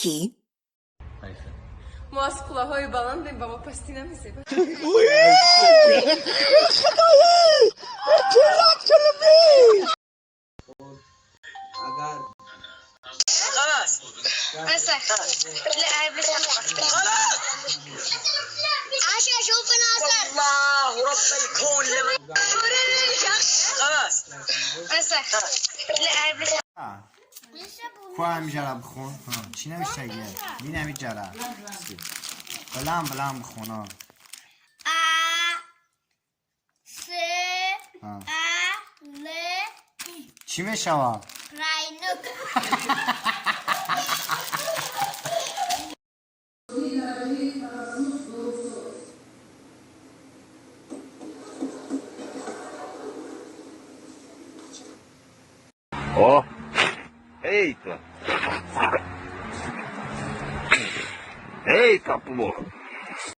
Nike. Мо аз қуллаҳои баландем, ба мо пастӣ намезебад. Агар الله رب الكون لما خلاص. کو همی جرا بخون. ها، چی نوشته؟ این همی جرا بلند بلند بخون ها. А С ها. А Л چی میشوه؟ Райнук. Ó. Eita. Eita, porra.